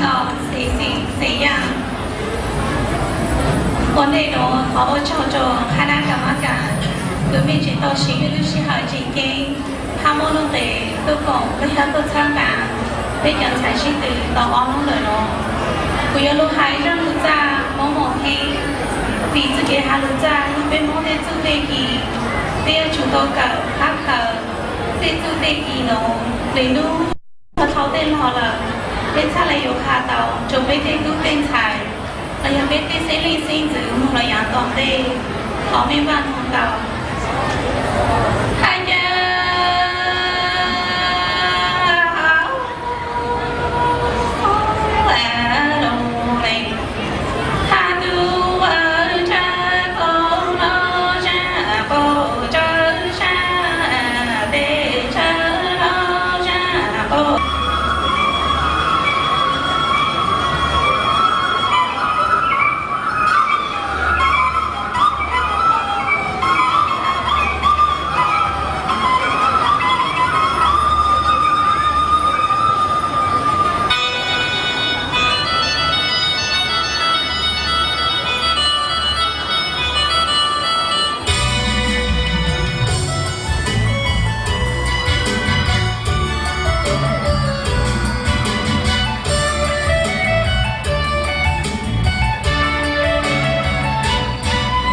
Tau xis xis xis yaj. Ua ntej nuav thov ua tsaug rua hab nab kam mab kam, kws mej tseem tau siv lub sij hawm tseem ceeb hab muab lub nqe tuaj koom los yog tuaj txhawb nqa peb cov ntxhais sib tw tau ob hnub lawm nuav. Kuv yuav lug hais zaj lug txaj mob mob heev, vim txuj kev has lug txaj yog peb Moob tej txuj tej ci, peb yuav tsum tau kawm hab khaws tej txuj tej ci nuav. Lwm nub thaus tej lug lawm, peb txhaj le yuav has tau rua peb tej tub tej ntxhais los yog peb tej xeeb leej xeeb ntxwv moog lug yaav tom ntej. Thov mej npaj moog tau. Hab caw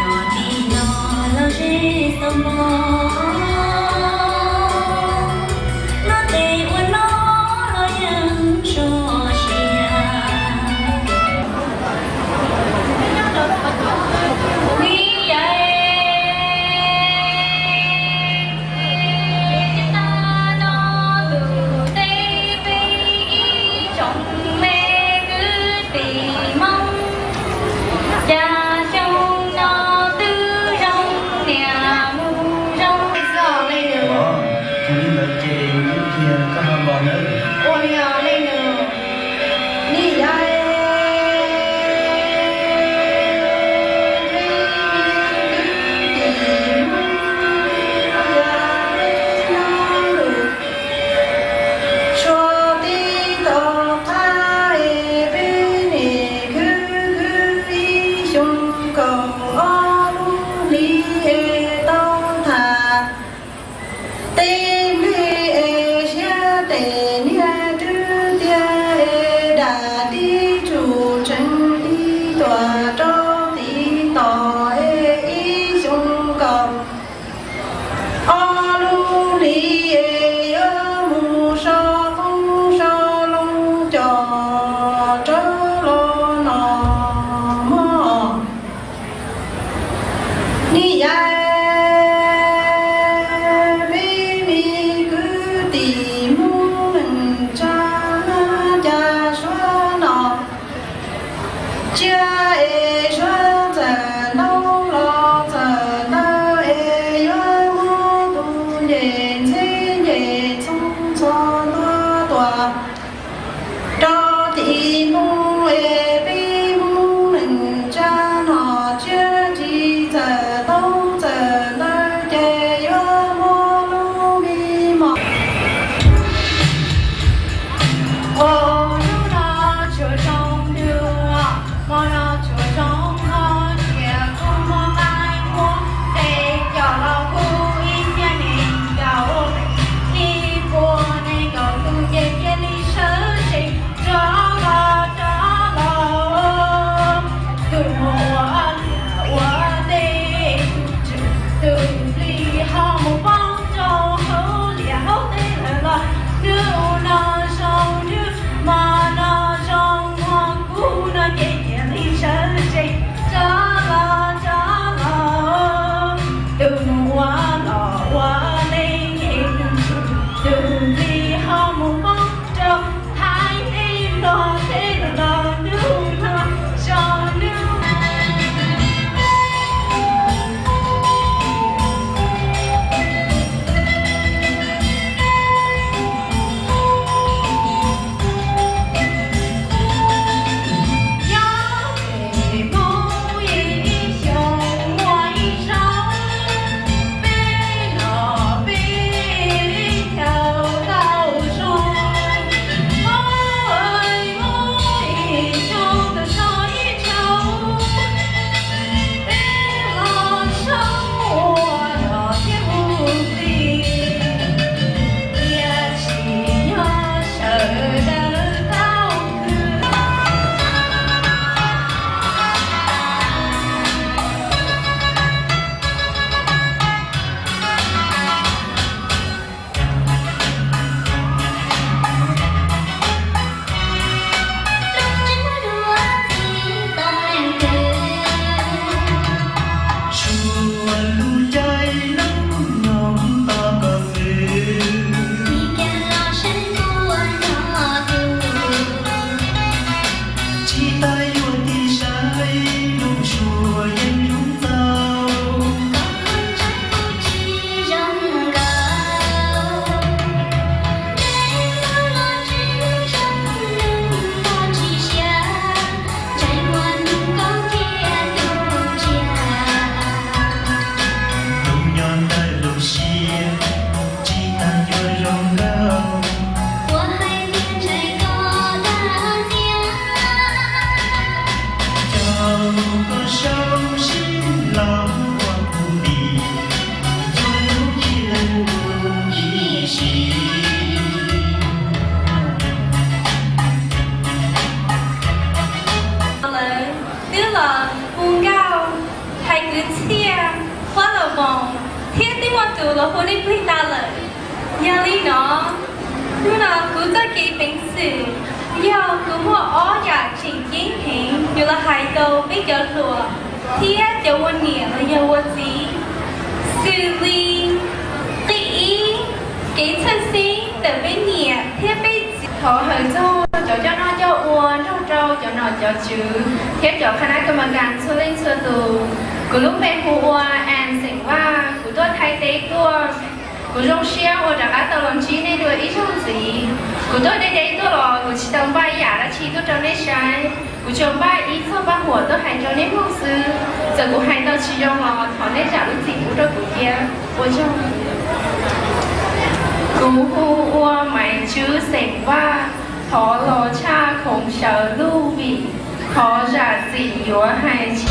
Yog tim no los ze tau npo, noj tes ua noj los yeej sov siab. Li yam no tus teb peb ib tsoom me kwv tij Hmoob, cas xyoo no twb zoo niam mus zoo. Ua li ntawd ces wb cia koj ho los nawb. Ua li os leej nus. Ni yai, suav tib tom qab es peb niam khwv khwv ib xyoo kaum ob lub hli es tau tham tej nplej es siab tes niag twb tiag es dam tib tsum tseev ib tuam rau tiv tom es ib xyoo kaum ob lub hli es yuav mus sau qoob sau loo coj rau los no mog. Ni yai, peb me kwv tij Hmoob neej tsa, cas suav no tsiab es suav txawm ntau los txawm ntau es yuav muab tus ncej ntxheb ncej ntxhoo txhos ntua tuaj rau tim Hmoob es peb Hmoob neej tsa no tsiab tsis txawm tau txawm ntau ces yuav muab lub me mos. Ua hnub no tsuas zoo dua, hmo no tsuas zoo hmo, tsiaj kuj muaj qaib muaj nqe, coj los kuj ib txhiab nees nkaum, ib puas nees nkaum tus ces cia li sawv tsees rov los. thiab twb muaj tus los hu nej plig tas lawm. Yog li no, hnub no kuv txoj kev peev xwm yog kuv muaj ob yam tseem ceeb heev yuav los hais rau peb cov hluas thiab cov ua niam los yog ua txiv, xws li qib ib, kev txhawj xeeb ntawm peb niam thiab peb txiv. Thov hawm txog cov coj noj coj ua nrog rau cov nom cov tswv thiab cov qhab nab ka ma kas txhua leej txhua tus. Kuv lub npe hu ua As xeem Vaj, kuv tuaj Thaib teb tuaj. Kuv zoo siab uas rov qab tau los ntsib nej dua ib zaug ntxiv. Kuv tuaj deb deb tuaj los kuv tsis tau npaj ib yam dab tsi tuaj rau nej saib, kuv tsuas npaj ib txoj paj huam tuaj hais rau nej mloog xwb. Txawm kuv hais tau tsis zoo los thov nej zam lub txim pub rau kuv thiab. Ua tsaug. Kuv hu ua Maiv Tswb xeem Vaj, thov los tshaj khoov sawv luj vim, thov zam txim yuav hais